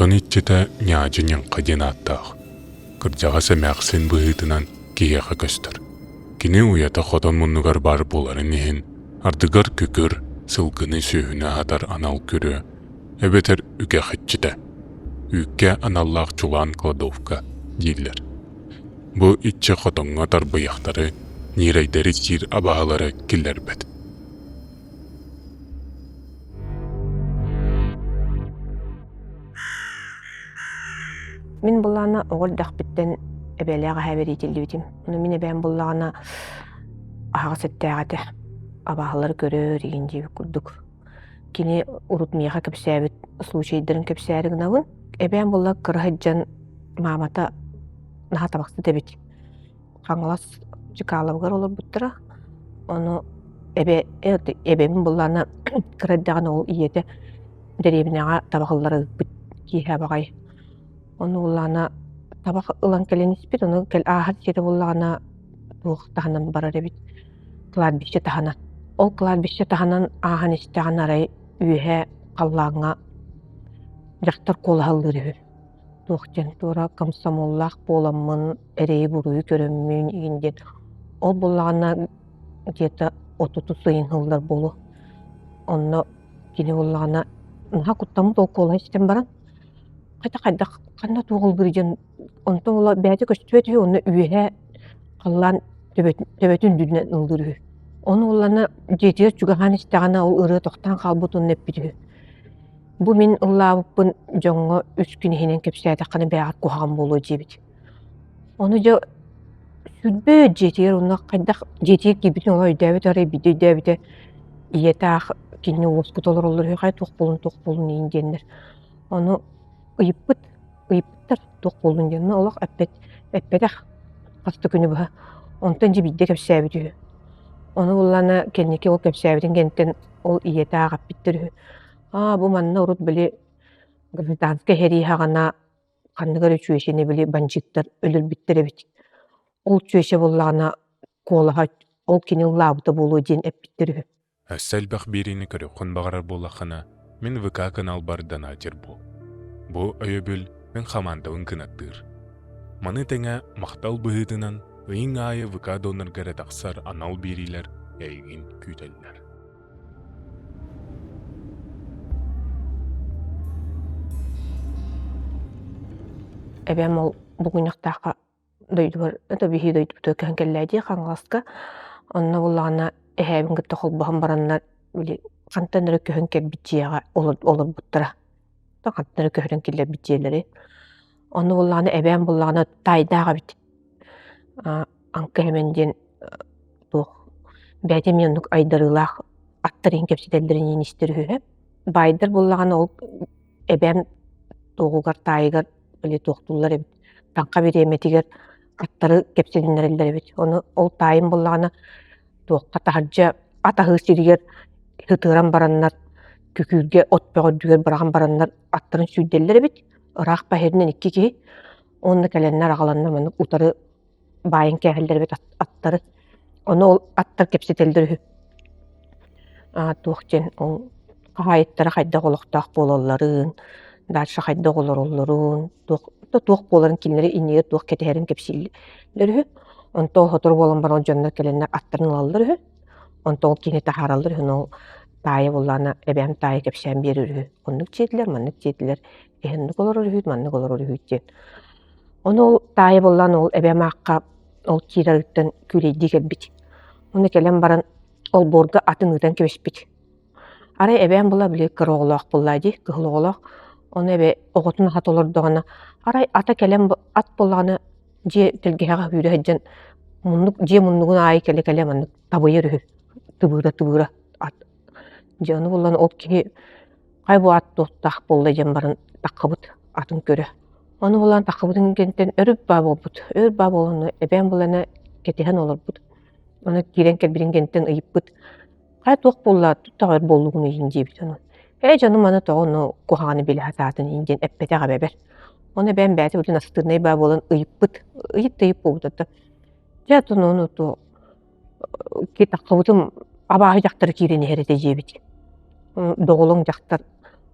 Хотон иччитэ Ньаадьы Ньыҥха диэн ааттаах, кырдьаҕас эмээхсин быһыытынан киһиэхэ көстөр. Кини уйата хотон муннугар баар буоларын иһин, ардыгар күкүр, сылгыны сүөһүнү аһатар анал күрүө, эбэтэр үгэх иччитэ, үүккэ аналлаах чулаан кладовка дииллэр. Бу иччи хотоҥҥо тарбыйахтары, ньирэйдэри сиир абаһалары киллэрбэт. Мин былаана оҕо эрдэхпиттэн эбээлээх эһээбэр иитиллибитим. Ону мин эбээм буллаҕына аһаҕас эттээх этэ. Абааһылары көрөр игин диэбит курдук. Кини урут миэхэ кэпсээбит случайдарын кэпсээри гынабын. Эбээм буолла кыра сылдьан маамата наһаа табахсыт эбит. Хаҥалас Чкаловыгар олорбуттара. Ону эбэ эбэбин буллаҕына кыра эрдэҕинэ ол ийэтэ дэриэбинэҕэ табах ыллара ыыппыт киэһэ баҕайы. Ону буллаҕына табах ылан кэлэн испит, ону ааһар сирэ буллаҕына туох таһынан барар эбит, кладбище таһынан. Ол кладбище таһынан ааһан истэҕинэ арай үөһэ халлааҥҥа дьахтар куолаһа ыллыыр үһү. Туох диэн туора комсомоллаах буоламмын эрэйи-буруйу көрөммүн игин диэн. Ол буоллаҕына где-то отутус ыйын ыллар буолуо. Онно кини буоллаҕына наһаа куттаммыт ол куолаһы истэн баран хайта хайдах ханна туох ыллыыр диэн онтон ыла бэйэтэ көстүбэт үһү уонна үөһэ халлаан төбөтүн төбөтүн үрдүнэн ыллыыр үһү. Ону ыллана дьиэтигэр чугаһаан истэҕинэ ол ырыа тохтоон хаалбыт уонна эппит үһү. Бу мин ыллаабыппын дьоҥҥо үс күн иһинэн кэпсээтэххинэ бэйэҕэр куһаҕан буолуо диэбит. Ону дьэ сүрбэт дьиэтигэр онно хайдах дьиэтигэр киирбитин олох өйдөөбөт арай биирдэ өйдөөбүтэ ийэтэ аах кинини уоскута олороллор үһү хайа туох буоллун туох буоллун иин диэннэр. Ону ыйыппыт ыйыппыттар туох буоллун диэн ону олох эппэт эппэтэх хас да күнү быһа. Онтон дьэ биирдэ кэпсээбит үһү. Ону буллаҕына кэнники ол кэпсээбитин кэнниттэн ол ийэтэ аах эппиттэр үһү. Аа бу манна урут били гражданскай сэрии саҕана ханнык эрэ чүөчэни били бандьыыттар өлөрбүттэр эбит. Ол чүөчэ буоллаҕына куолаһа ол кини ыллаабыта буолуо диэн эппиттэр үһү. Өссө элбэх биэриини көрүөххүн баҕарар буоллаххына, мин ВК каналбар донатер буол. Бу өйөбүл мин хамаандабын кынаттыыр. Маны тэҥэ махтал быһыытынан ыйыҥ аайы ВК донорга эрэ тахсар анал биэриилэр эйигин күүтэллэр. Эбээм ол Бугунньахтаахха дойдубар это биһиги дойдубутугар көһөн кэллээ дии Хаҥаласка. Онно буоллаҕына эһээбин кытта холбоһон бараннар били хантан эрэ көһөн кэлбит дьиэҕэ олорбуттара. Хантан эрэ көһөрөн киллэрбит дьиэлэри. Онно буоллаҕына эбээм буоллаҕына таайдаах эбит. Аҥка Эмэн диэн туох бэйэтэ эмиэ оннук айдарыылаах аттар иһин кэпсэтэллэрин иһин истэр үһү. Баайдар буоллаҕына ол эбээм туоҕугар таайыгар били туохтууллар эбит таҥха бириэмэтигэр аттары кэпсэтиннэрэллэр эбит. Ону ол таайым буоллаҕына туохха таһырдьа ат аһыы сиригэр сытыаран бараннар күкүүргэ от бөҕө үрдүгэр быраҕан бараннар аттарын сүүрдэллэр эбит. Ыраах баһырынан икки киһи уонна кэлэннэр аҕаланнар маннык утары баайан кээһэллэр эбит аттары. Ону ол аттар кэпсэтэллэр үһү. Аа туох диэн ол хаһаайыттара хайдах олохтоох буолалларын, дальше хайдах олороллорун, туох туох буоларын кинилэри иннигэр туох кэтэһэрин кэпсииллэр үһү. Онтон сотору буолан баран дьоннор кэлэннэр аттарын ылаллар үһү. Онтон ол киһини таһаараллар үһү, ол таайа буоллаҕына эбээм таайа кэпсээн биэрэр үһү. Оннук диэтилэр, маннык диэтилэр, эһинник олорор үһү, маннык олорор үһү диэн. Ону ол таайа буоллаҕына ол эбээм аахха ол киирэрыттан күүлэйдии кэлбит. Ону кэлэн баран олбуорга атын ыытан кэбиспит. Арай эбээм була били кыра оҕолоох буоллаа дии, кыһыл оҕолоох. Ону эбэ оҕотун аһата олордоҕуна, арай ата кэлэн ат буоллаҕына дьиэ тэлгэһэҕэ сүүрэ сылдьан муннук дьиэ муннугун аайы кэлэ-кэлэ маннык табыйар үһү, тыбыыра-тыбыыра ат. Дьэ ону булан ол киһи хайа бу ат туохтаах буолла диэн баран таххыбыт атын көрө. Ону булан таххыбытын кэнниттэн өрүп баа буолбут. Өр баа буолан эбээм булана кэтэһэн олорбут. Ону киирэн кэлбитин кэнниттэн ыйыппыт. Хайа туох буолла тоҕо өр буоллугун иһин диэбит ону. Ээ дьонум аны тоҕо ону куһаҕаны билэ сатаатын иһин диэн эппэтэх эбэбэр. Ону эбээм бэйэтэ бүтүн настырнай баа буолан ыйыппыт. Ыйыт да ыйып буолбут да. Дьэ оттон ону то таххыбытым абааһы дьахтара киирэн иһэр этэ диэбит. Доҕолоҥ дьахтар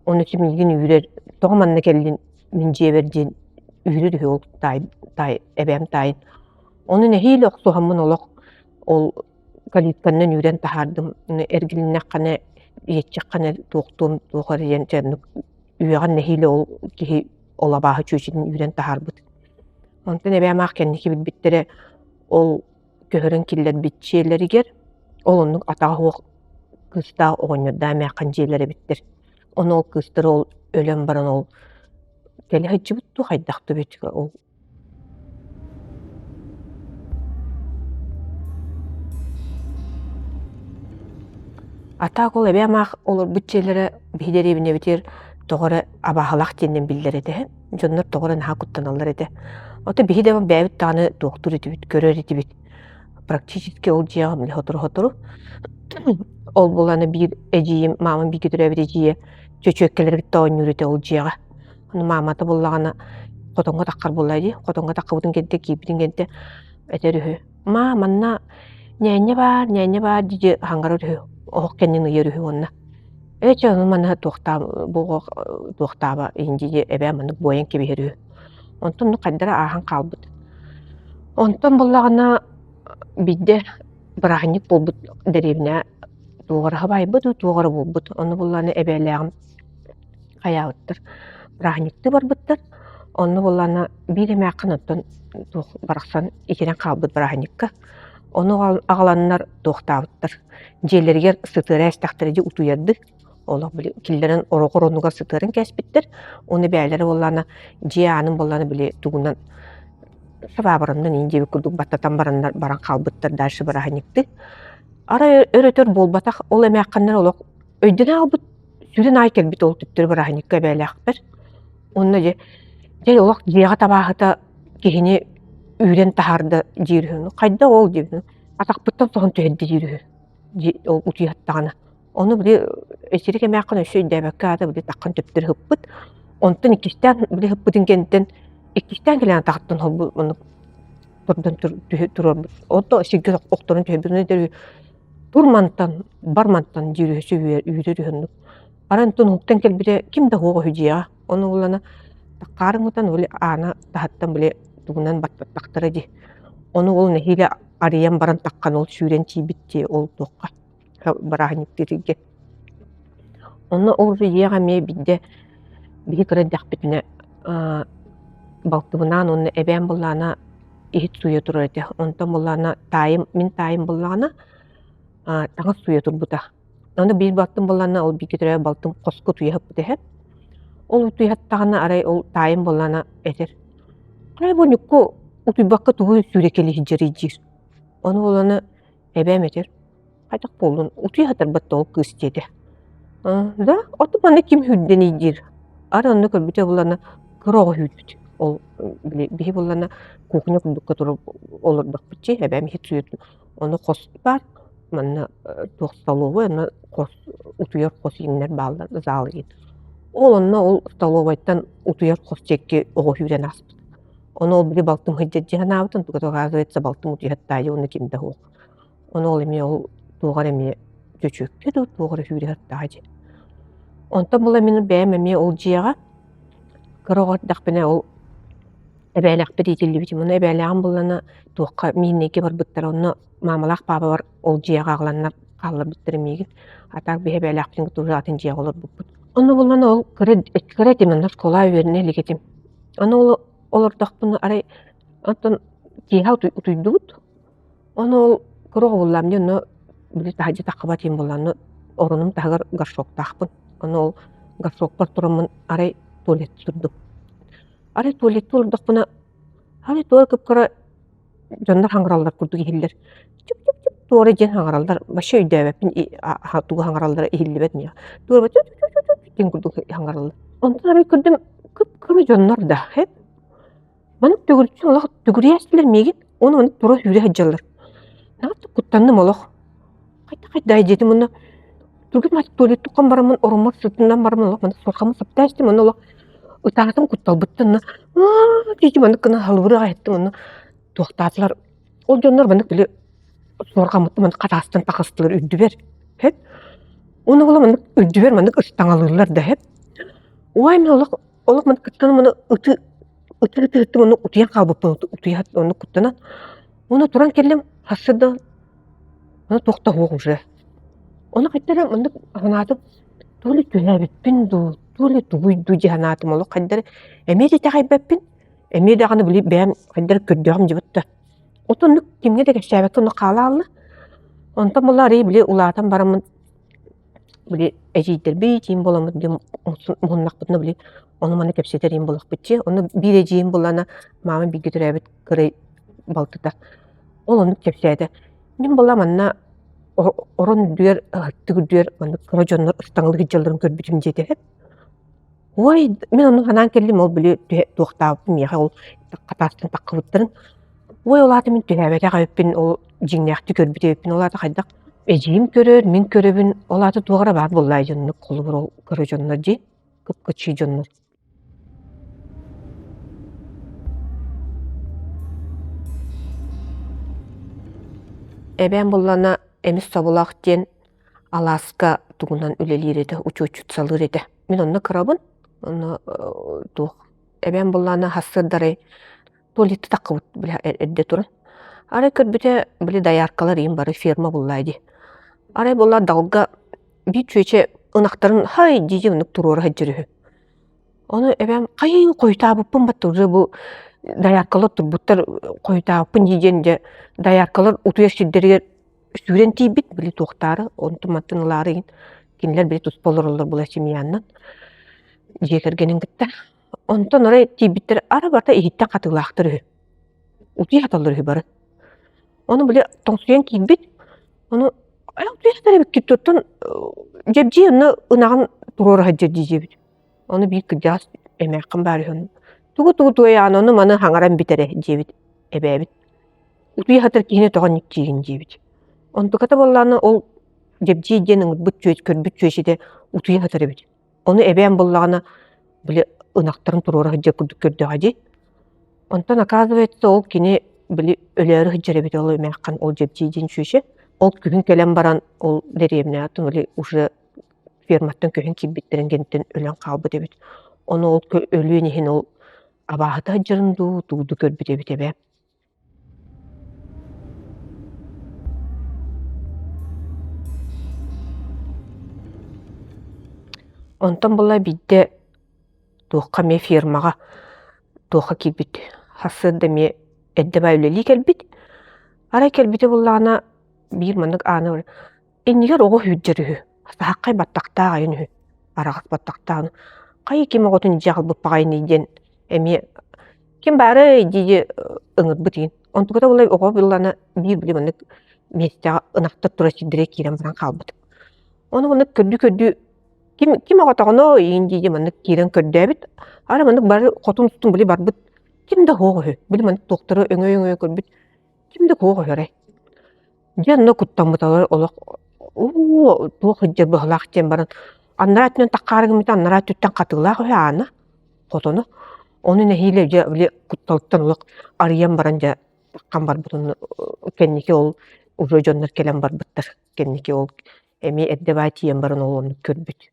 ону миигин үүрэр тоҕо манна кэллин? мин дьиэбэр диэн үүрэр үһү ол таай таай эбээм таайын. Ону нэһиилэ охсуһаммын олох ол калитканнан үүрэн таһаардым. Эргилиннэххинэ иэччэххинэ туохтуом туох эрэ диэн дьэ оннук үөҕэн нэһиилэ ол киһи ол абааһы чүөчэтин үүрэн таһаарбыт. Онтон эбээм аах кэнники билбиттэрэ ол көһөрөн киллэрбит дьиэлэригэр ол оннук атаҕа суох кыыстаах оҕонньордоох эмээххин дьиэлэр эбиттэр. Ону ол кыыстара ол өлөн баран ол кэлэ сылдьыбыт дуу хайдах дуу ол А так ол эбээм аах олорбут дьиэлэрэ биһи дэриэбинэбитигэр тоҕо эрэ абааһылаах диэнинэн биллэр этэ Дьоннор тоҕо эрэ наһаа куттаналлар этэ. Ото биһи да бэйэбит даҕаны туохтуур этибит, көрөр этибит. Практически ол дьиэҕэ били сотору-сотору ол буолан биир эдьиийим, маамам бииргэ төрөөбүт эдьиийэ чөчүөккэлэри кытта оонньуур этэ ол дьиэҕэ. Ону маамата буллаҕына хотоҥҥо таххар буолла дии. Хотоҥҥо таххыбытын кэннэ киирбитин кэннэ этэр үһү: «Маа, манна ньээнньэ баар, ньээнньэ баар» дии хаҥарар үһү, оһох кэннин ыйар үһү уонна. Ээ чэ ону манна туохтаа бу туохтааба иһин дии эбээ маннык буойан кэбиһэр үһү. Онтон ну хайдара ааһан хаалбыт. Онтон буоллаҕына биирдэ бырааһынньык буолбут дэриэбинэ туох эрэ хабайбыт дуу, туох эрэ буолбут. Ону буоллаҕына эбээлээҕим хайаабыттар, бырааһынньыктыы барбыттар. Онно буоллаҕына биир эмээххин оттон туох барахсан итирэн хаалбыт бырааһынньыкка. Ону аҕаланнар туохтаабыттар, дьиэлэригэр сытыара эстэхтэрэ дии утуйардыы. Олох били киллэрэн ороҕор оннугар сытыаран кээспиттэр. Уонна бэйэлэрэ буоллаҕына дьиэ аанын буоллаҕына били тугунан сабаабараннан иин диэбит курдук баттатан бараннар баран хаалбыттар дальше бырааһынньыктыы. Арай өр-өтөр буолбатах ол эмээххиннэр олох өйдөнө хаалбыт сүрүн аай кэлбит ол төттөрү бырааһынньыкка эбээлээхпэр. Уонна дьэ дьэ олох дьиэҕэ табааһыта киһини үүрэн таһаарда диир үһү. Хайдах ол диэбитим. Атахпыттан соһон түһэрдэ диир үһү. Ол утуйаттаҕына. Ону били итирик эмээххин өссө өйдөөбөккө аата били таххан төптөрү ыһыппыт. Онтон иккистээн били ыһыппытын кэнниттэн иккистээн кэлэн атаҕыттан холбу оннук турдан туруорбут. Онто сиргэ охторон түһэрбит. Тур мантан, бар мантан диир үһү үүрэр үһү оннук. Арай онтон уһуктан кэлбитэ ким да суох үһү дьиэҕэ. Ону булана хаарыҥҥытан били аана таһыттан били тугунан баттаттахтара дии. Ону ол нэһиилэ арыйан баран таххан ол сүүрэн тиийбит дии ол туохха бырааһынньыктыырга. Онно ол дьиэҕэ эмиэ биирдэ биһи кыра эрдэхпитинэ балтыбынаан уонна эбээм былаана иһит сууйа турар этэ. Онтон былаана таайым, мин таайым былаана таҥас сууйа турбута. Ону биир балтым былаана ол бииргэ төрөөбүт балтым хоско утуйа сыппыт эһэ. Ол утуйа сыттаҕына арай ол таайым былаана этэр: «Хайа бу Ньукку утуйбакка тугу сүүрэкэлии сылдьарый?» диир. Ону буоллаҕына эбээм этэр: «Хайдах буоллун, утуйа сытарбат да ол кыыс» диэтэ. Да, оттон манна ким сүүрдэний диир. Арай онно көрбүтэ буоллаҕына кыра оҕо сүүрбүт. Ол били биһи буоллаҕына кухня курдукка турар олордохпут дии, эбээм иһит сууйар Ону хос баар, манна туох столовой, онно хос утуйар хос иҥнэр бааллар зал иһин. Ол онно ол столовойтан утуйар хос диэки оҕо сүүрэн ааспыт. Ону ол били балтым сылдьар дии санаабытым, туга оказывается балтым утуйар таайа уонна ким да суох. Ону ол эмиэ ол туоҕар эмиэ чөчүөккэ дуу туох эрэ сүүрэ сыттаҕа дии. Онтон була мин бэйэм эмиэ ол дьиэҕэ кыра оҕо эрдэхпинэ ол эбээлээхпит иитиллибитим. Ону эбээлээҕим буллана туохха мииннэйгэ барбыттара. Онно маамалаах паапабар ол дьиэҕэ аҕаланнар хаалларбыттара миигин. А так биһи эбээлээхпитин кытта уже атын дьиэҕэ олорбуппут. Онно буллана ол кыра кыра этим, онно школа үөрэнэ илик этим. Ону ол олордохпуна арай оттон киэһэ утуйдубут. Ону ол кыра оҕо буллаам дии, онно били таһырдьа таххыбат иһин буолла, онно оронум таһыгар горшоктаахпын. Ону ол горшокпар тураммын арай туалетта турдум. Арай туалетта олордохпуна, арай туора кып-кыра дьоннор хаҥыраллар курдук иһиллэр. Чуп-чуп-чуп туора диэн хаҥыраллар, вообще өйдөөбөппүн тугу хаҥыраллара иһиллибэт миэхэ. Туора чуп-чуп-чуп диэн курдук хаҥыраллар. Онтон арай көрдүм кып-кыра дьоннор да, хэп Маннык төгүрүччү олох төгүрүйээччилэр миигин уонна маннык тура сүүрэ сылдьаллар. Наһаа куттанным олох. Хайда-хайда диэтим уонна түргэн мас туалеттан бараммын ороммор сытынан бараммын олох маннык суорҕаммын саптаа истим уонна олох ытаатым кутталбыттан уонна аа дии маннык гына халыбыры аҕай уонна туохтаатылар ол дьоннор маннык били суорҕаммыттан маннык хатаастан тахыстылар үрдүбэр һэп уонна ол маннык үрдүбэр маннык ыстаҥалыыллар да һэп уай мин олох. Олох маны кыттан маны ыты ытыы ытыы оннук утуйан хаалбыппын утуйа оннук куттанан. Уонна туран кэллим сарсыарда ону туох да суох уже. Ону хайдах эрэ маннык санаатым то ли түһээбиппин дуу, то ли тугуй дуу дии санаатым олох хайдах эрэ эмиэ да итэҕэйбэппин, эмиэ даҕаны били бэйэм хайдах эрэ көрдөөҕүм дьыбыт да. От оннук кимҥэ да кэпсээбэккэ оннук хаала хаалла. Онтон буолла арыый били улаатан бараммын били эдьиийдэрбит иин буоламмыт диэн муһуннахпытына били ону-маны кэпсэтэр иин буоллахпыт дии. Ону биир эдьиийим буоллаҕына маама бииргэ төрөөбүт кыра балтыта. Ол оннук кэпсээтэ. Мин буолла манна орон үрдүгэр, аттык үрдүгэр маннык кыра дьоннор ыстаҥалыы сылдьалларын көрбүтүм диэтэ. Ой, мин онно санаан кэллим, ол били туохтаабыппын миэхэ ол хатаастан таххыбыттарын. Ой, ол аата мин түһээбэтэх эбиппин, ол дьиҥнээхтик көрбүт эбиппин, ол аата хайдах эдьиийим көрөр, мин көрөбүн, ол аата туох эрэ баар буоллаа дьоннук холобур ол кыра дьоннор дии, кып-кычыы дьоннор. Эбээм буллана эмис соболоох диэн алааска тугунан үлэлиир этэ, учуотчутсалыыр этэ. Мин онно кырабын, онно туох эбээм буллаана хассыардарай туалетты таххыбыт били эрдэ туран. Арай көрбүтэ били дояркалар иин бары ферма буллаа дии. Арай буолла далга биир чүөчэ ынахтарын хай дии оннук туруора сылдьар үһү. Ону эбээм хайыы хойутаабыппын батта уже бу дояркалар турбуттар хойутаабыппын дии диэн дьэ дояркалар утуйар сирдэригэр сүүрэн тиийбит били туохтаары онтун мантын ылаары иһин кинилэр били туспа олороллор була семьяннан дьиэ кэргэнин кытта. Онтон арай тиийбиттэр ара барыта иһиттэн хатыылаахтар үһү. Утуйа сыталлар үһү бары. Ону били тоҥсуйан киирбит, ону утуйа сытар эбиккит оттон дьэбдьиэй онно ынаҕын туруора сылдьар дии диэбит. Ону биир кырдьаҕас эмээххин баар үһү тугу-тугу туойаҕын ону-маны хаҥаран бүтэрэ диэбит эбээбит. Утуйа сытар киһини тоҕо инник диигин диэбит. Онтуката буоллаҕына ол дьэбдьиэй диэн ыҥырбыт чүөч көрбүт чүөчэтэ утуйа сытар эбит. Ону эбээм буллаҕына били ынахтарын туруора сылдьар курдук көрдөҕө дии. Онтон оказывается ол кини били өлөөрү сылдьар эбит ол эмээххин ол дьэбдьиэй диэн чүөчэ. Ол күһүн кэлэн баран ол дэриэбинэҕэ били уже ферматтан көһөн киирбиттэрин кэнниттэн өлөн хаалбыт эбит. Ону ол өлүөн иһин ол абааһыта сылдьарын дуу, тугу дуу көрбүт эбит эбээм. Онтон була биирдэ туохха эмиэ фермаҕа туохха киирбит сарсыарда эмиэ эрдэ баай үлэлии кэлбит. Арай кэлбитэ буоллаҕына биир маннык ааны Иннигэр оҕо сүүрдэр үһү, саһаххай баттахтаах айан үһү, араҕас баттахтаах хайа ким оҕотун илдьэ аҕалбыт баҕайыный диэн эмиэ ким баарый дии ыҥырбыт иин. Онтуката буолла оҕо буоллаҕына биир били маннык миэстэҕэ ынахтар турар сирдэрэ киирэн баран хаалбыт. Ону маннык көрдүү-көрдүү ким ким оҕотоҕуно иин дии маннык киирэн көрдөөбүт. Ара маннык бары хотун устун били барбыт ким да суох үһү. Били маннык туохтары өҥөй-өҥөй көрбүт ким да суох үһү арай. Дьэ онно куттаммыталар олох уу туох сылдьар быһыылаах диэн баран анараа өттүнэн таххаары гыммыта анараа өттүттэн хатыылаах үһү аана хотоно. Ону нэһиилэ дьэ били кутталыттан олох арыйан баран дьэ таххан барбыт онно кэнники ол уже дьоннор кэлэн барбыттар. Кэнники ол эмиэ эрдэ баа тиийэн баран ол оннук көрбүт.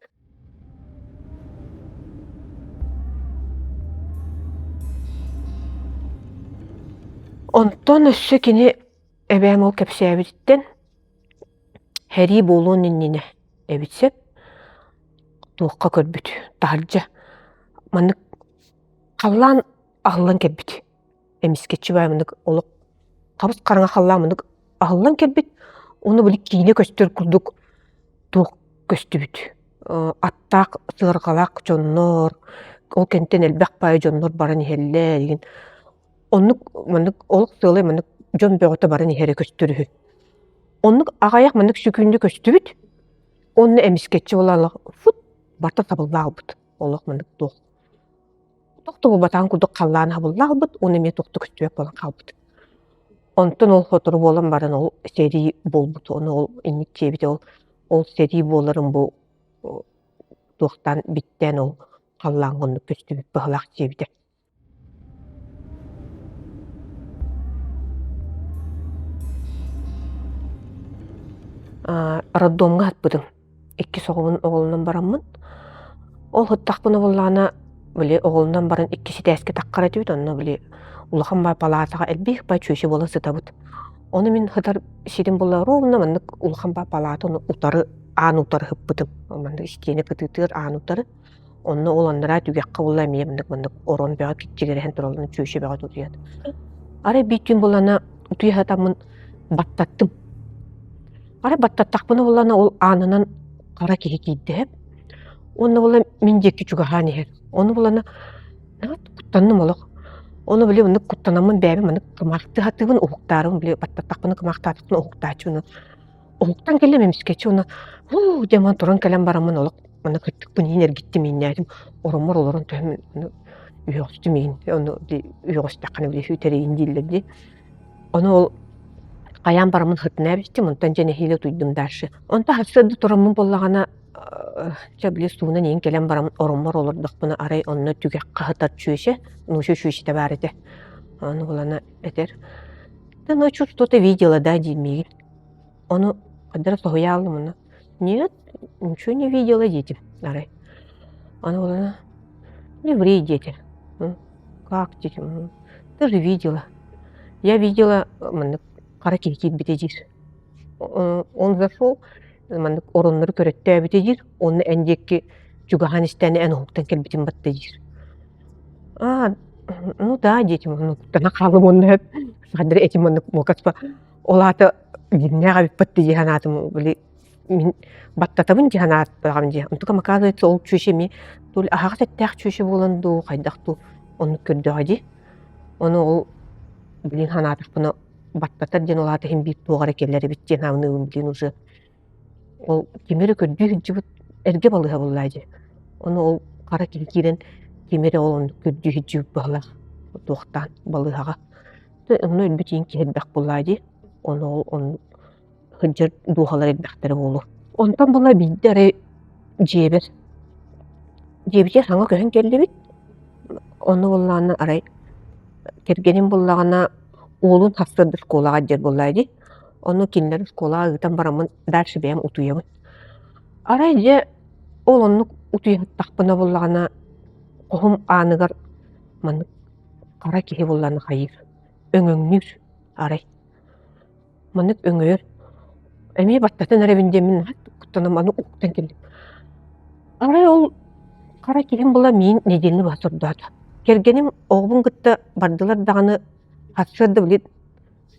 Онтон өссө кини Эбээм ол кэпсээбититтэн сэрии буолуон иннинэ эбит сөп туохха көрбүт таһырдьа маннык халлаан аһыллан кэлбит эмискэччи баай маннык олох хабыс хараҥа халлаан маннык аһыллан кэлбит уонна били киинэ көстөр курдук туох көстүбүт аттаах сыарҕалаах дьоннор ол кэнниттэн элбэх баайы дьоннор баран иһэллэр игин Оннук маннык олох сыалай маннык дьон бөҕөтө баран иһэрэ көстөр үһү. Оннук аҕайах маннык сүкүүндэ көстүбүт уонна эмискэччи буолаалах фут барыта сабыллаалбыт. Олох маннык туох туох да буолбатаҕын курдук халлаан сабыллаалбыт уонна эмиэ туох да көстүбэт буолан хаалбыт. Онтон ол сотору буолан баран ол сэрии буолбут, ону ол инник диэбитэ ол ол сэрии буоларын бу туохтаан биттээн ол халлааҥҥа оннук көстүбүт быһыылаах диэбитэ. Роддомҥа сыппытым. Иккис оҕобун оҕолонон бараммын. Ол сыттахпына буоллаҕына. Били оҕолонон баран иккис этээскэ таххар этибит, онно били улахан баай палаатаҕа элбэх баай чүөчэ буола сытабыт. Ону мин сытар сирим буолла ровно маннык улахан баай палаата ону утары аан утары сыппытым. Маннык истиэнэ кытыытыгар аан утары. Онно ол анараа түгэххэ буолла эмиэ маннык маннык орон бөҕө киччигирэһэн туралларын чүөчэ бөҕө утуйан. Арай биир күн буоллаҕына утуйа сытаммын баттаттым. Арай баттаттахпына буоллаҕына ол аанынан хара киһи киирдэ. Уонна буолла мин диэки чугаһаан иһэр. Ону булана куттанным олох. Ону били оннук куттанаммын бэйэбин маннык кымаахтыы сатыыбын, уһуктаарыбын били баттаттахпына кымаахтаатахпына уһуктааччыбын. Уһуктан кэллим эмискэччи уонна һуу диэн ман туран кэлэн бараммын олох манна кыттыкпын иин эргиттим ииннээтим. Ороммор олорон түһэн ону үөҕүстүм иин. Ону били үөҕүстэххинэ били сүүтэриин дииллэр дии. Ону ол хайаан бараммын сытына эбиттим, онтон дьэ нэһиилэ утуйдум дальше. Онтон сарсыарда тураммын буоллаҕына Чэ, били суунан иһин кэлэн баран ороммор олордохпуна арай онно түгэххэ сытар чүөчэ, нуучча чүөчэтэ баар этэ. Ону булана этэр: "Ты ночью что-то видела, да?" диир миигин. Ону хайдах соһуйа ааллым онно: "Нет, ничего не видела" диэтим арай. Ону булана: "Не ври" диэтэ. "Как?" диэтим. "Ты же видела". Я видела маннык хара киһи киирбитэ диир. Он зашел маннык ороннору көрөттөөбүтэ диир уонна эн диэки чугаһаан истээнэ эн уһуктан кэлбитин батта диир. Аа, ну да диэтим ону куттана хаалым уонна сахадары этим маннык муокаспа ол аата дьиҥнээх эбиппит дии санаатым били мин баттатабын дии санаатаҕым дии онтукам оказывается ол чүөчэ эмиэ то ли аһаҕас эттээх чүөчэ буолан дуу хайдах дуу оннук көрдөҕө дии ону ол билин санаатахпына баттатар диэн ол аата иһин биир туох эрэ кэлэр эбит диэн аныыбын билин уже ол кими эрэ көрдүү сылдьыбыт эргэ балыыһа буоллаа дии ону ол хара киһи киирэн кими эрэ ол оннук көрдүү сылдьыбыт быһыылаах туохтаан балыыһаҕа онно өлбүт иин киһи элбэх буоллаа дии ону ол оннук сылдьар дууһалар элбэхтэрэ буолуо. Онтон була биирдэ эрэ дьиэбэр дьиэбитигэр саҥа көһөн кэллибит. Ону буоллаҕына арай кэргэним буоллаҕына уолун сарсыарда школаҕа илдьэр буоллаа дии. Ону кинилэри школаҕа ыытан бараммын дальше бэйэм утуйабын. Арай дьэ ол оннук утуйа сыттахпына буоллаҕына хоһум ааныгар маннык хара киһи буоллаҕына хайыыр, өҥөҥнүүр арай. Маннык өҥөйөр эмиэ баттатан эрэбин диэммин наһаа куттанам аны уһуктан кэллим. Арай ол хара киһим була миин нэдиэлэни быһа сордоото. Кэргэним оҕобун кытта бардылар даҕаны сарсыарда били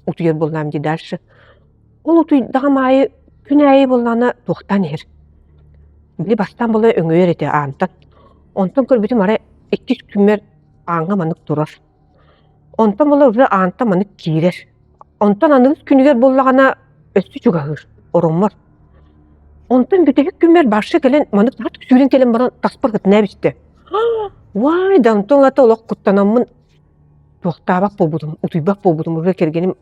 утуйар буоллаҕым дии дальше. Ол утуйдаҕым аайы күн аайы буоллаҕына туохтаан иһэр. Били бастаан була өҥөйөр этэ аантан. Онтон көрбүтүм арай иккис күммэр ааҥҥа маннык турар. Онтон була уже аантан маннык киирэр. Онтон аныгыс күнүгэр буоллаҕына өссө чугаһыыр, ороммор. Онтон бүтэһик күммэр барша кэлэн маннык наһаа сүүрэн кэлэн баран таспар кытына эбистэ. Уай да онтон ылата олох куттанаммын туохтаабат буолбутум, утуйбат буолбутум. Уже кэргэним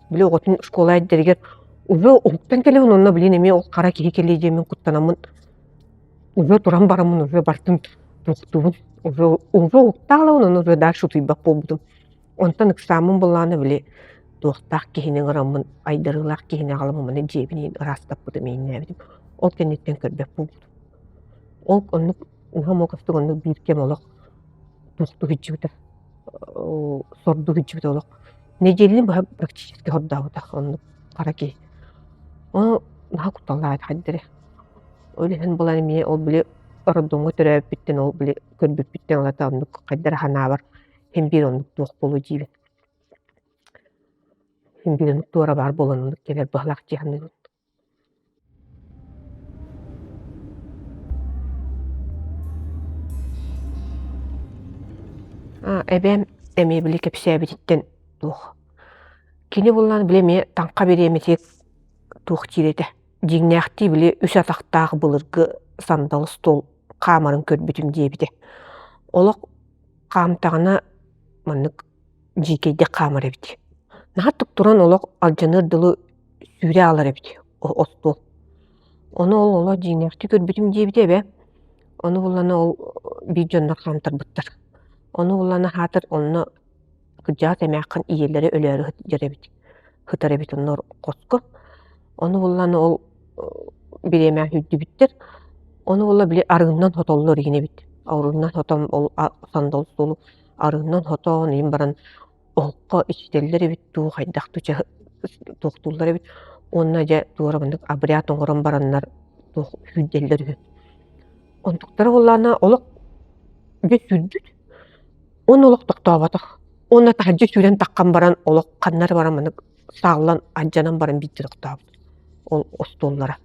били оҕотун школа эрдэригэр уже уһуктан кэлэбин онно блин эмиэ ол хара киһи кэлиэ диэммин куттанаммын уже туран бараммын уже бартым туохтуубун уже уже уһуктаалабын онно уже дальше утуйбат буолбутум. Онтон ыксааммын буллаҕына били туохтаах киһини ыҥыраммын, айдарыылаах киһини аҕаламмын маны дьиэбин иһин ыраастаппытым, иһиннээбитим. Ол кэнниттэн көрбөт буолбутум. Ол оннук наһаа муокастык оннук биир кэм олох туохтуу сылдьыбыта, сордуу сылдьыбыта олох. Нэдиэлэни быһа практически сордообутах оннук хара киһи. Ону наһаа кутталлаах этэ хайдах эрэ. Ол иһин булан эмиэ ол били роддомҥа төрөөбүппүттэн ол били көрбүппүттэн ылата оннук хайдах эрэ санаабар Син биир оннук туох буолуо диибин. Син биир оннук туора баар буолан оннук кэлэр быһалаах дии саныыбын. Эбээм эмиэ били кэпсээбититтэн туох кини буллаан били эмиэ таҥха бириэмэтигэр туох диир этэ дьиҥнээхтии били үс атахтаах былыргы сандал остуол хаамарын көрбүтүм диэбитэ олох Хаамтаҕына маннык дьиикэйдик хаамар эбит. Наһаа туктуран олох алдьаныар дылы сүүрэ аалар эбит остуол. Ону ол олох дьиҥнээхтик көрбүтүм диэбитэ эбэ. Ону буллана ол биир дьоннор хаамтарбыттар. Ону буллана аһаатар онно кырдьаҕас эмээххин ийэлэрэ өлөөрү сылдьар эбит. Сытар эбит онно хоско. Ону буллана ол бириэмэ сүүрдүбүттэр. Ону була били арыгынан хотоллор игин эбит. Арыынан хотон ол сандал остуолу арыынан хотон иһин баран оһоххо ичитэллэр эбит дуу, хайдах дуу туохтууллар эбит уонна дьэ туора маннык обряд оҥорон бараннар туох сүүрдэллэр үһү. Онтуктара буоллаҕына олох дьэ сүүрдүт уонна олох тохтооботох. Уонна таһырдьа сүүрэн таххан баран олох ханна эрэ баран маннык сааллан алдьанан баран биирдэ тохтообут ол остуоллара.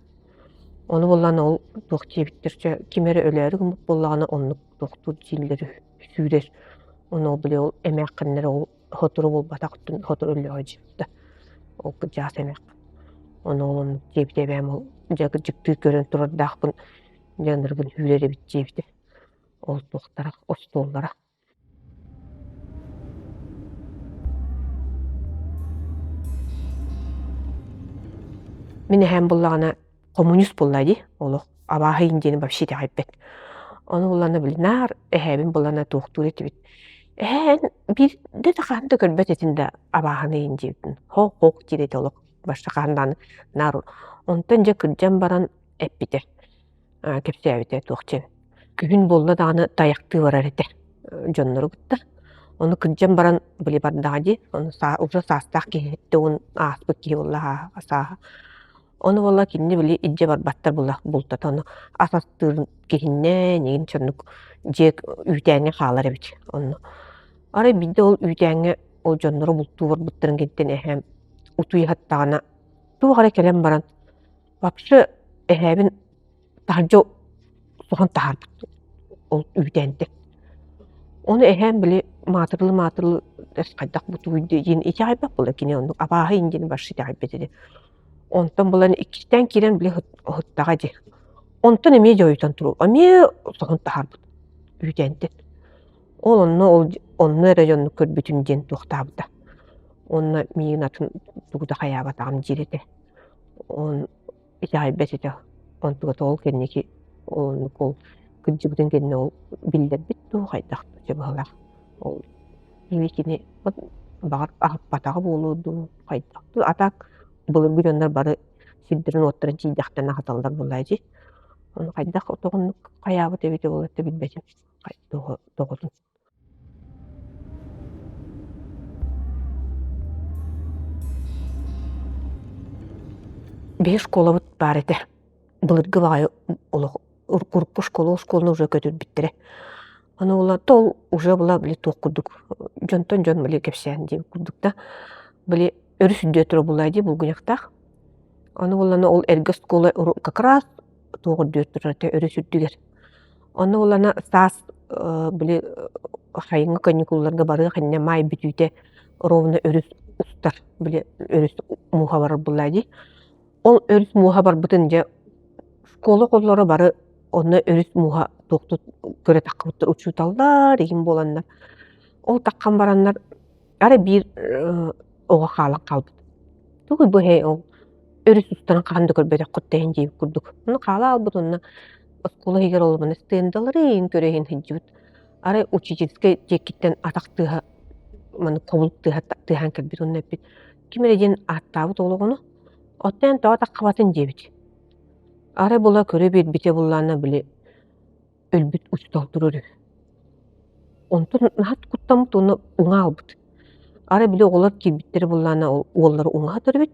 Ону буоллаҕына ол туох диэбиттэр чэ ким эрэ өлөөрү гыммыт буоллаҕына оннук туохтуур дииллэр үһү сүүрэр. Ону били ол эмээххиннэр ол сотору буолбатах сотору өллөҕө дьиэбитэ. Ол кырдьаҕас эмээххин. Ону ол оннук диэбитэ эбээм ол дьэ кырдьыктыы көрөн турардаахпын дьэ ынырыгын сүүрэр эбит диэбитэ. Ол туохтара остуоллара. Мин эһээм буллаҕына коммунист буолла дии олох абааһы диэни вообще итэҕэйбэт. Ону буллаҕына били наар эһээбин буллаҕына туохтуур этибит. Эһээ эн биирдэ да хаһан да көрбөт этин да абааһыны иһин диэбитин. Хоох-хоох диир этэ олох барса хаһан даҕаны наар онтон дьэ кырдьан баран эппитэ кэпсээбитэ туох диэн күһүн буолла даҕаны тайахтыы барар этэ дьоннору кытта ону кырдьан баран били бардаҕа дии ону уже саастаах киһи 70 ааспыт киһи буолла сааһа ону буолла кинини били илдьэ барбаттар буолла бултата ону ас астыыр киһиннэ эйигин соннук дьиэ үүтээҥҥэ хаалар эбит онно арай биирдэ ол үүтээҥҥэ ол дьонноро бултуу барбыттарын кэнниттэн эһээм утуйа сыттаҕына туох эрэ кэлэн баран Вообще эһээбин таһырдьа соһон таһаарбыт ол үүтээнтэн. Ону эһээм били маатырылы-маатырылы хайдах бутуйда диэн итэҕэйбэт буолла кини оннук абааһы иһин диэн вообще итэҕэйбэт этэ. Онтон булан иккистээн киирэн били ыһыттаҕа дии. Онтон эмиэ дьойутан туруу эмиэ соһон таһаарбыт үүтээнтэн. Ол онно ол онно эрэ дьоннук көрбүтүм диэн туохтаабыта. Уонна миигин атын тугу да хайаабатаҕым диир этэ. Он итэҕэйбэт этэ. Онтугата ол кэнники оннук ол кырдьыбытын кэннэ ол биллэрбит дуу хайдах дуу быһыылаах. Ол или кини баҕар аһаппатаҕа буолуо дуу хайдах дуу а так былыргы дьоннор бары сирдэрин-уоттарын тиийдэхтэринэ аһаталлар буоллаа дии. Ону хайдах тоҕоннук хайаабыт эбитэ буолла билбэтим тоҕотун. Биһи школабыт баар этэ. Былыргы баҕайы олох урукку школа оскуоланы уже көтүрбүттэрэ. Аны була тол уже була били туох курдук дьонтон дьон били кэпсээн диэн курдук да били өрүс үрдүө тура булаа дии булгуньахтаах. Аны буллана ол эргэ оскуола как раз туох үрдүөр турар этэ өрүс үрдүгэр. Онно буоллаҕына саас били сайыҥҥы каникулларга барыах иннинэ маай бүтүүтэ ровно өрүс устар били өрүс мууһа барар буоллаа дии. Ол өрүс мууһа барбытын дьэ школа оҕолоро бары онно өрүс мууһа туохтуу көрө таххыбыттар учууталлар иһин буоланнар ол таххан бараннар Арай биир оҕо хаалан хаалбыт. Тугуй бу эһэй ол өрүс устарын хаһан да көрбөтөххүт тэһин диэбит курдук. Ону хаала аалбыт уонна оскуола иһигэр олорон стендаларын көрө иһин сылдьыбыт. Арай учительскай диэкиттэн атах тыаһа маннык хобулук тыаһа тыаһаан кэлбит уонна эппит ким эрэ диэн ааттаабыт ол оҕону оттон тоҕо таххабатын диэбит. Арай була көрө биэрбитэ буллаана били өлбүт учуутал турар үһү. Онтон наһаа куттаммыт уонна уҥа аалбыт. Арай били оҕолор киирбиттэрэ буоллаҕына ол уоллара уҥа сытар эбит.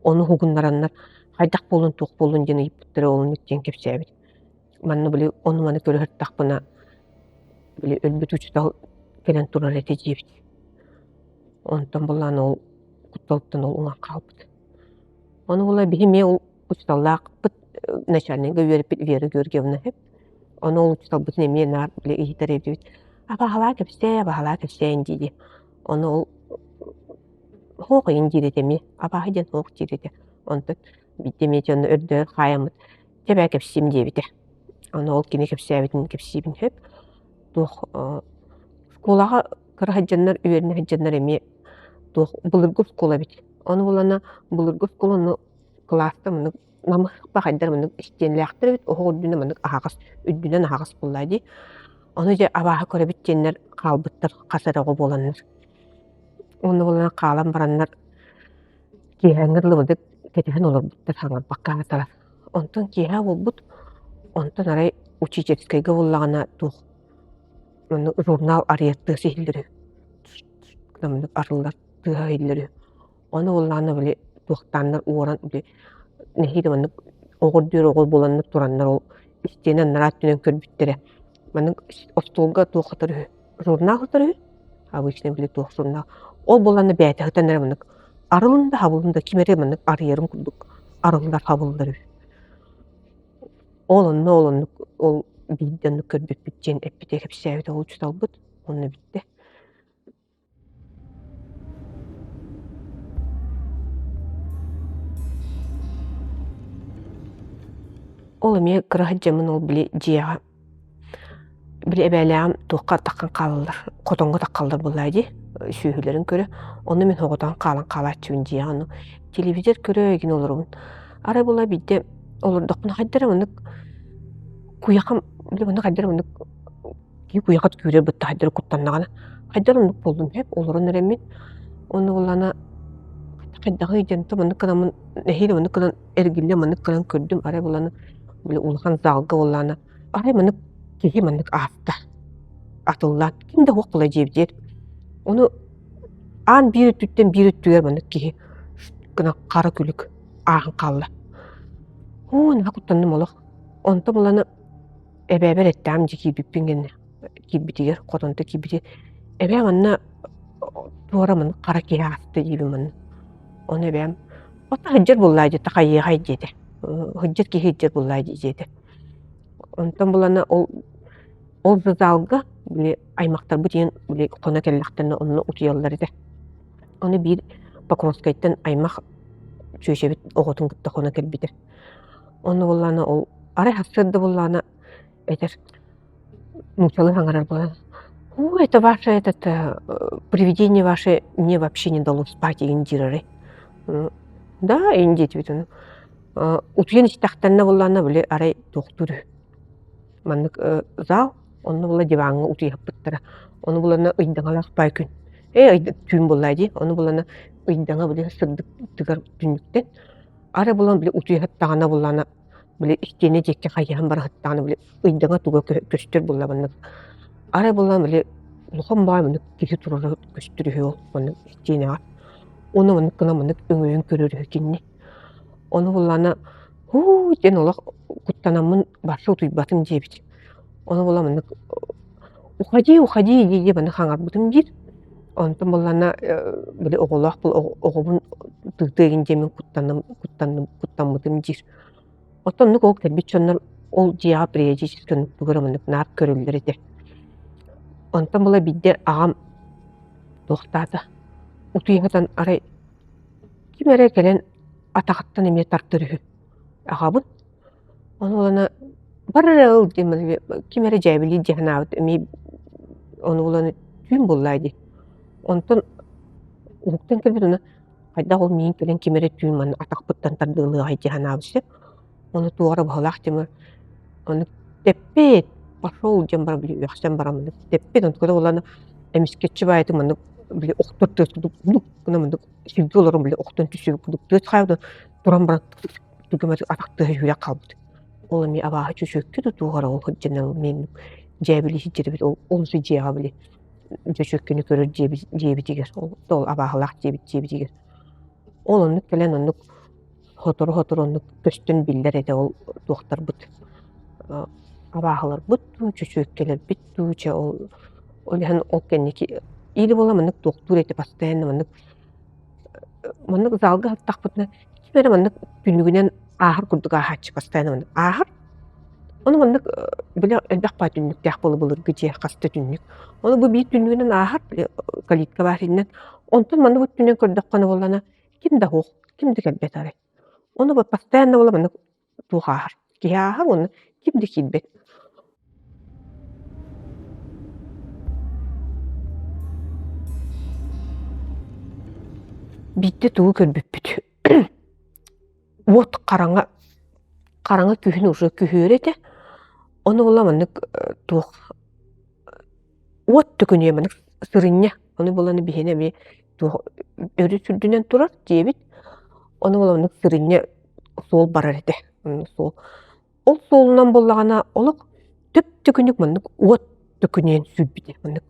Ону уһугуннараннар хайдах буоллун туох буоллун диэн ыйыппыттара ол оннук диэн кэпсээбит. Манна били ону-маны көрө сырыттахпына били өлбүт учуутал кэлэн турар этэ диэбит. Онтон буоллаҕына ол кутталтан ол уҥа хаалбыт. Ону була биһи эмиэ ол учууталлаахпыт начальнига үөрэппит Вера Георгиевна үһү. Ону ол учууталбытын эмиэ наар били ыйытар этибит. Абаһалаа кэпсээ, абаһалаа кэпсээн дии-дии. Ону ол суох ыйын диир этэ эмиэ, абааһы диэн суох диир этэ. Онтон биирдэ эмиэ дьону өрдөөн хаайаммыт чэ бээ кэпсиим диэбитэ. Ону ол кини кэпсээбитин кэпсиибин сөп. Туох школаҕа кыра сылдьаннар үөрэнэ сылдьаннар эмиэ туох былыргы оскуола эбит. Ону булана былыргы оскуола ону кылааска маннык намыһах хайдар маннык истиэнэлээхтэр эбит, оһох үрдүнэн маннык аһаҕас үрдүнэн аһаҕас буоллаа дии. Ону дьэ абааһы көрөбүт диэннэр хаалбыттар хас эрэ оҕо буоланнар. Уонна буолан хаалан бараннар киэһээҥҥи дылы мындык кэтэһэн олорбуттар хаҥарбакка аатара. Онтон киэһэ буолбут, онтон арай учительскайга буллаҕына туох. Маннык журнал арыйар тыас иһиллэр үһү. Маннык арыллар тыаһа иһиллэр үһү. Ону буоллаҕына били туохтааннар уоран били нэһиилэ маннык оҕор-дүөр оҕо буоланнар тураннар ол истиэнэ анараа өттүнэн көрбүттэрэ. Маннык остуолга туох сытар үһү, журнал сытар үһү, обычный били туох журнал. Ол буоллаҕына бэйэтэ сытан эрэ маннык арылын да хабылын да ким эрэ маннык арыйарын курдук арыллар хабыллар үһү. Ол онно ол оннук ол биирдэ оннук көрбүппүт диэн эппитэ кэпсээбитэ ол учууталбыт онно бүттэ. Ол эмиэ кыра сылдьаммын ол били дьиэҕэ били эбээлээҕим туохха таххан хаалаллар, хотоҥҥо таххаллар буоллаа дии, сүөһүлэрин көрө. Ону мин соҕотоҕун хаалан хаалааччыбын дьиэҕэ ону телевизор көрө игин олоробун. Арай була биирдэ олордохпуна хайдах эрэ маннык куйахам били маннык хайдах эрэ маннык киһи куйахат күүрэр бытта хайдах эрэ куттаннаҕына хайдах оннук буоллум сөп олорон эрэммин уонна буоллаҕына хайдаҕый диэн то маннык гынаммын нэһиилэ маннык гынан эргиллэ маннык гынан көрдүм арай буоллаҕына били улахан залга буоллаҕына арай маннык киһи маннык ааста атыллаан ким да суох буолла диэбитигэр ону аан биир өттүттэн биир өттүгэр маннык киһи гынан хара күлүк ааһан хаалла оо наһаа куттанным олох онтон буоллаҕына Эбээбэр эттэҕим дьэ киирбиппин гэннэ киирбитигэр хотонто киирбитигэр эбээ манна туора маннык хара киһи ааста диибин манна. Ону эбээм ото сылдьар буоллаа диэтэ хайыахай диэтэ. Сылдьар киһи сылдьар буоллаа диэтэ. Онтон булана ол ол да залга били аймахтарбыт ийэн били хоно кэллэхтэринэ онно утуйаллар этэ. Ону биир Покровскайтан аймах чүөчэбит оҕотун кытта хоно кэлбитэ. Онно буоллаҕына ол арай сарсыарда буоллаҕына этэр нууччалыы саҥарар буолан «О, это ваше этот привидение ваше мне вообще не дало спать» игин диир Да, ин диэтибит ону. Утуйан истэхтэринэ буоллаҕына били арай туохтуур үһү. Маннык зал, онно була диваҥҥа утуйаппыттара. Ону булана ыйдаҥалаах баай күн. Ээ түүн буоллаа дии. Ону булана ыйдаҥа били сырдык тыгар түннүктэн Арай булан били утуйа сыттаҕына буллаҕына били истиэнэ диэки хайыһан бара сыттаҕына били ыйдаҥа туга көстөр буолла маннык. Арай буллаҕына били улахан баҕайы маннык киһи турара көстөр үһү ол маннык истиэнэҕэ. Уонна маннык гына маннык өҥөйөн көрөр үһү кинини. Ону буллаҕына һуу диэн олох куттанаммын барса утуйбатым диэбит. Ону була маннык уходи, уходи дии-дии маннык хаҥарбытым диир. Онтон буоллаҕына били оҕолоох оҕобун тыытыа игин диэммин куттанным куттанным куттаммытым диир. Оттон оннук ол кэлбит дьоннор ол дьиэҕэ периодически оннук тугу эрэ маннык наар көрөллөр этэ. Онтон була биирдэ аҕам туохтаата утуйа сытан арай ким эрэ кэлэн атаҕыттан эмиэ тартар үһү. Аҕабын Ону ылана бар эрэ ыл диэн ким эрэ дьээбэлиир дии санаабыт эмиэ ону булан түүн буоллаа дии. Онтон уһуктан кэлбит уонна хайдах ол миигин кэлэн ким эрэ түүн манна атахпыттан тардыалыаҕай дии санаабыт сөп. Ону туох эрэ быһалаах диэн ону тэппит пошел диэн баран били үөхсэн баран маннык тэппит онтуката буоллаҕына эмискэччи баайытын маннык били охтор тыас курдук лук гына маннык сиргэ олорон били охтон түсүө курдук тыас хаайбыт туран баран Түгэмэр атах тыаһа сүүрэн хаалбыт. Ол эмиэ абааһы чөчүөккэ да туох эрэ ол сылдьан мин дьээбилии сылдьар эбит ол ол дьиэҕэ били чөчүөккэни көрөр дьиэбитигэр ол ол абааһылаах дьиэбит дьиэбитигэр. Ол оннук кэлэн оннук сотору-сотору оннук көстөн биллэр этэ ол туохтарбыт абааһыларбыт дуу, чөчүөккэлэрбит дуу чэ ол ол иһин ол кэнники или буола маннык туохтуур этэ постоянно маннык маннык залга сыттахпытына Ким эрэ маннык түннүгүнэн ааһар курдук ааһааччы постоянно маннык ааһар. Ону маннык били элбэх баа түннүктээх буола былыргы дьиэ хас да түннүк. Ону бу биир түннүгүнэн ааһар били калитка баар иһинэн. Онтон маннык өттүнэн көрдөххүнэ буоллаҕына ким да суох, ким да кэлбэт арай. Ону постоянно буола маннык туох ааһар. Киһи ааһар уонна ким да киирбэт. Биирдэ тугу көрбүппүт Уот хараҥа хараҥа күһүн уже күһүөрү этэ. Ону була маннык туох уот төкүнүйэ маннык сырынньа. Ону булан биһиэнэ эмиэ туох өрүс үрдүнэн турар диэбит. Ону була маннык сырынньа суол барар этэ. Суол. Ол суолунан буоллаҕына олох төп-төкүнүк маннык уот. төкүнүйэн сүүрбүтэ маннык.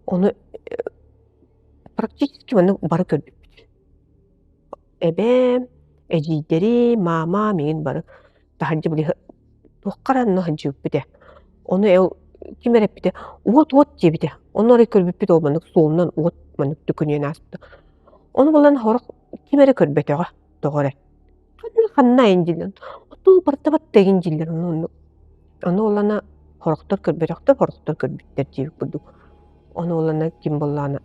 Ону практически маннык бары көрбүппүт. Эбээм, эдьиийдэрим, маамам миигин бары таһырдьа били туохха эрэ онно сылдьыбыппыт ээ. Ону ол ким эрэ эппитэ уот-уот диэбитэ. Ону арай көрбүппүт ол маннык суолунан уот маннык төкүнүйэн ааспыта. Ону булан сорох ким эрэ көрбөтөҕө тоҕо эрэ. Ханна ханна айан дииллэр. Отуу барыта батта игин дииллэр ону оннук. Ону улана сорохтор көрбөтөхтөр, сорохтор көрбүттэр диэбит курдук. Ону улана ким буоллаҕына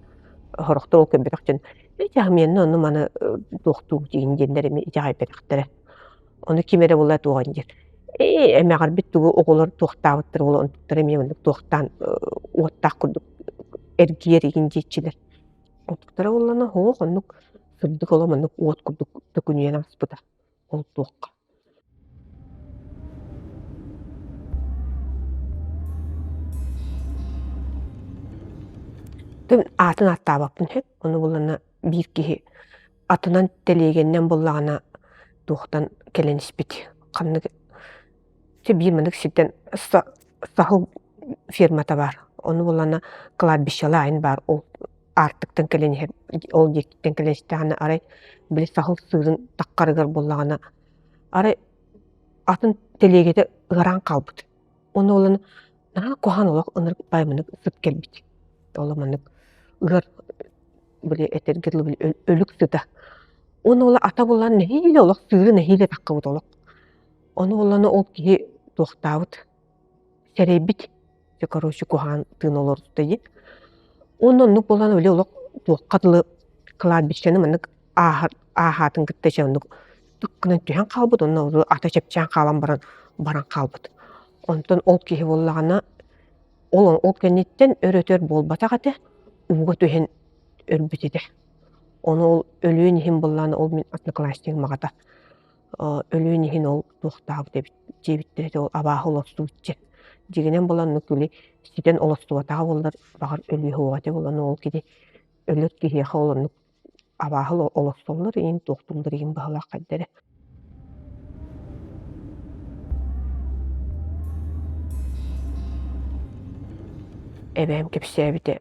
сорохтор ол көрбөтөх дьон ити ону маны туохтуу диин диэннэр эмиэ итэҕэйбэтэхтэрэ. Ону ким эрэ була туоҕан диир. Ээ эмэҕирбит тугу оҕолор туохтаабыттар буола онтуктара эмиэ маннык туохтаан уоттаах курдук эргийэр игин диэччилэр. Онтуктара буоллаҕына һуох оннук сырдык олом оннук уот курдук төкүнүйэн ааспыта ол туохха. Аатын ааттаабаппын сөп. Ону булана биир киһи атынан тэлиэгэннэн буллаҕына туохтан кэлэн испит. Ханнык биир маннык сиртэн саһыл фермата баар. Ону булана кладбищелаах айан баар ол аартыктан кэлэн иһэр ол диэкиттэн кэлэн истэҕинэ арай били саһыл сыырын таххарыгар буоллаҕына арай атын тэлиэгэтэ ыараан хаалбыт. Ону ылан наһаа куһаҕан олох ынырык баай маннык сыт кэлбит. Ол маннык ыар били этэргэ дылы били өлүк сыта. Уонна ол ата булан нэһиилэ олох сыыры нэһиилэ таххыбыт олох. Ону ылан ол киһи туохтаабыт сэрэйбит дьэ короче куһаҕан тыын олордо дии. Уонна оннук буолан били олох туохха дылы кладбищены маннык ааһар ааһаатын кытта дьэ оннук тык гынан түһэн хаалбыт уонна ата чэпчээн хаалан баран баран хаалбыт. Онтон ол киһи буоллаҕына ол ол кэнниттэн өр-өтөр буолбатах этэ, ууга түһэн өлбүт этэ. Ону ол өлүөн иһин буоллаҕына ол мин одноклассникым аҕата өлүөн иһин ол туохтаабыт эбит диэбиттэр этэ ол абааһы олорсубут диэн. Дьиҥинэн буолан оннук били ситэн олорсубатаҕа буоллар баҕар өлүө суоҕа этэ буолан ол кини өлөр киһиэхэ ол оннук абааһы олорсоллор иһин туохтууллар иһин баһылаах хайда эрэ. Эбээм кэпсээбитэ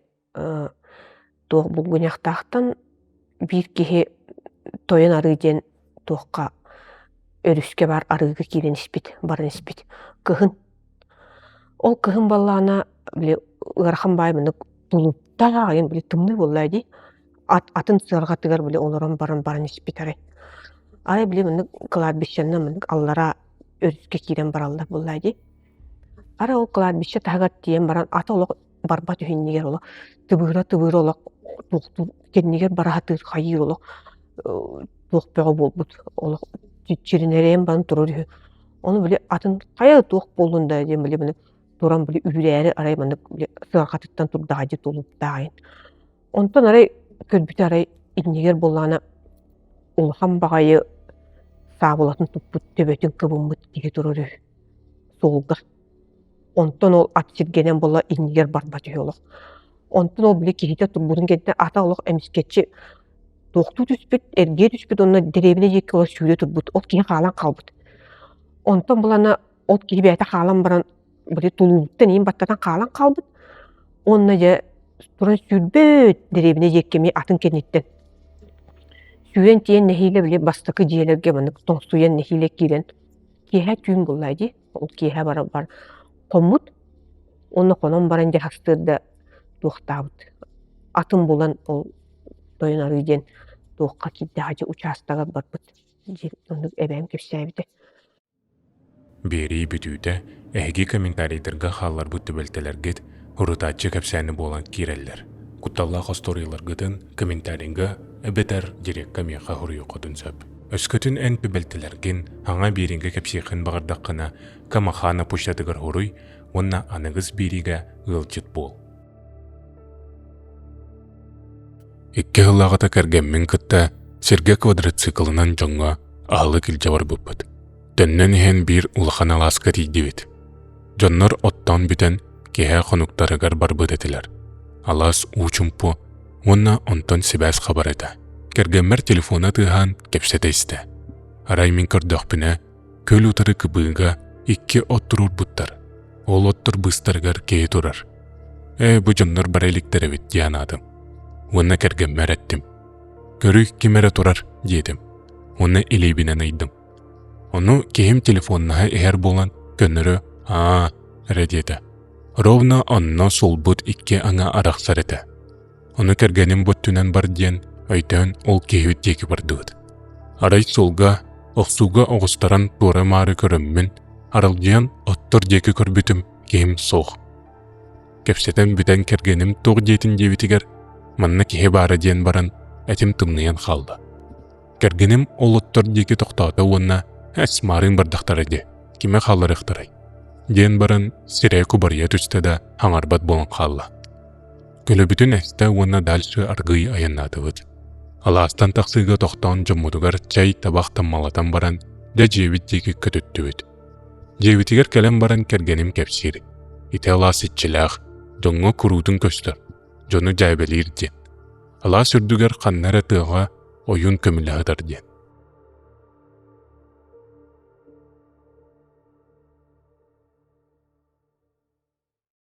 туох булгуньахтаахтан биир киһи Тойон Арыы диэн туохха өрүскэ баар арыыга киирэн испит, баран испит. Кыһын. Ол кыһын буоллаҕына били ыарахан баай маннык тулуктаах айан били тымныы буолла дии. Ат атын сыарҕатыгар били олорон баран баран испит арай. Арай били маннык кладбищеннан маннык аллараа өрүскэ киирэн бараллар буолла дии. Арай ол кладбище таһыгар тиийэн баран ата олох барбат үһүннигэр олох тыбыыра-тыбыыра олох туохтуур кэннигэр бара сатыыр хайыыр олох туох бөҕө буолбут олох чиччиринэрэйэн баран турар үһү. Ону били атын хайа туох буоллун да диэн били маны туран били үүрээри арай маннык били сыарҕатыттан турдаҕа дии тулуктааҕын. Онтон арай көрбүтэ арай иннигэр буоллаҕына улахан баҕайы саабылатын туппут төбөтүн кыбыммыт киһи турар үһү суолга. Онтон ол ат сиргэнэн буола иннигэр барбат үһү олох. Онтон ол били киһитэ турбутун кэннэ ата олох эмискэччи туохтуу түспүт, эргийэ түспүт уонна дэриэбинэ диэки олох сүүрэ турбут. Ол киһи хаалан хаалбыт. Онтон булана ол киһи бэйэтэ хаалан баран били тулууруттан иин баттатан хаалан хаалбыт. Уонна дьэ туран сүүрбүт дэриэбинэ диэки эмиэ атын кэнниттэн. Сүүрэн тиийэн нэһиилэ били бастакы дьиэлэргэ маннык тоҥсуйан нэһиилэ киирэн киэһэ түүн буолла дии. Ол киэһэ баран бар хоммут. Уонна хонон баран дьэ сарсыарда туохтаабыт. Атын булан ол Тойон Арыы диэн туохха киирдэҕэ дьэ учаастагар барбыт диэн оннук эбээм кэпсээбитэ. Биэрии бүтүүтэ эһиги комментарийдарга хаалларбыт түбэлтэлэргит урутааччы кэпсээни буолан киирэллэр. Кутталлаах остуоруйаларгытын комментарийга эбэтэр дирекка миэхэ суруйуоххутун сөп. Өскөтүн эн түбэлтэлэргин саҥа биэриигэ кэпсиэххин баҕардаххына, Камахана почтатыгар суруй уонна аныгыс биэриигэ ыалдьыт буол. Икки сыллааҕыта кэргэммин кытта сиргэ квадроциклынан дьоҥҥо аһылык илдьэ барбыппыт. Төннөн иһэн биир улахан алааска тиийдибит. Дьоннор оттоон бүтэн киэһэ хонуктарыгар барбыт этилэр. Алаас уу чумпу уонна онтон сибээс хабар этэ. Кэргэммэр телефона тыаһаан кэпсэтэ истэ. Арай мин көрдөхпүнэ, күөл утары кыбыыга икки от туруорбуттар. Ол оттор быыстарыгар киһи турар. Ээ, бу дьоннор бара иликтэр эбит дии санаатым. Уонна кэргэммэр эттим. Көрүй, ким эрэ турар, диэтим. Уонна илиибинэн ыйдым. Ону киһим телефоннаһа иһэр буолан көннөрү «аа» эрэ диэтэ. Ровно онно суолбут икки аҥа арахсар этэ. Ону кэргэним бу өттүнэн бар диэн өйдөөн ол киһибит диэки бардыбыт. Арай суолга, охсууга оҕустаран туора-маары көрөммүн, аралдьыйан оттор диэки көрбүтүм киһим суох. Кэпсэтэн бүтэн кэргэним туох диэтин диэбитигэр, манна киһи баара диэн баран, этим тымныйан хаалла. Кэргэним ол оттор диэки тохтоото уонна «Эс, маарыын бардахтара дии, кимэ хаалларыахтарай?» диэн баран сирэйэ кубарыйа түстэ да хаҥарбат буолан хаалла. Көлөбүтүн эстэ уонна дальше аргыый айаннаатыбыт. Алаастан тахсыыга тохтоон дьоммутугар чэй, табах таммалатан баран, дьэ дьиэбит диэки көтүттүбүт. Дьиэбитигэр кэлэн баран кэргэним кэпсиир. Ити алаас иччилээх, дьоҥҥо куруутун көстөр, дьону дьээбэлиир диэн. Алаас үрдүгэр ханна эрэ тыаҕа ойуун көмүлэ сытар диэн.